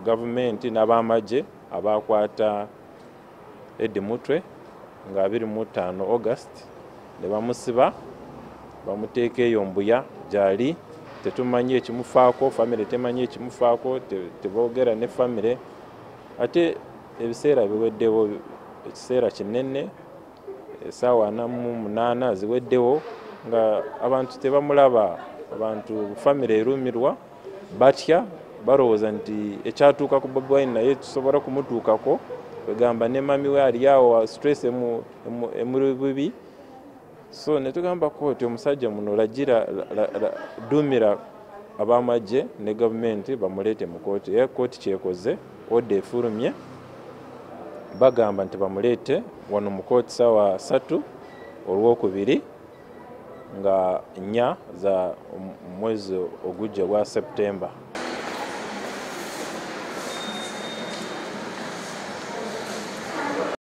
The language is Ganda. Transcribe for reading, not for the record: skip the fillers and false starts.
Gavumenti n'abamagye abakwata Eddie Mutwe nga 25 August ne bamusiba, bamuteeka eyo Mbuya gyali. Tetumanyi ekimufaako, famire temanyi ekimufaako, teboogera ne famire. Ate ebiseera biweddewo, ekiseera kinene, essaawa 48 ziweddewo nga abantu tebamulaba. Abantu, famire erumirwa, batya, balowooza nti ekyatuuka ku Bobi Wine naye kisobola kumutuukako. Kwegamba ne mami we ali awo, stress emuli bubi. So netugamba kooti, omusajja muno lagira, duumira abamagye ne gavumenti bamuleete mu kooti. Era kooti kyekoze, order efulumye, bagamba nti bamuleete wano mu kooti sawa 3 olwokubiri nga 4 za mwezi ogujja gwa September.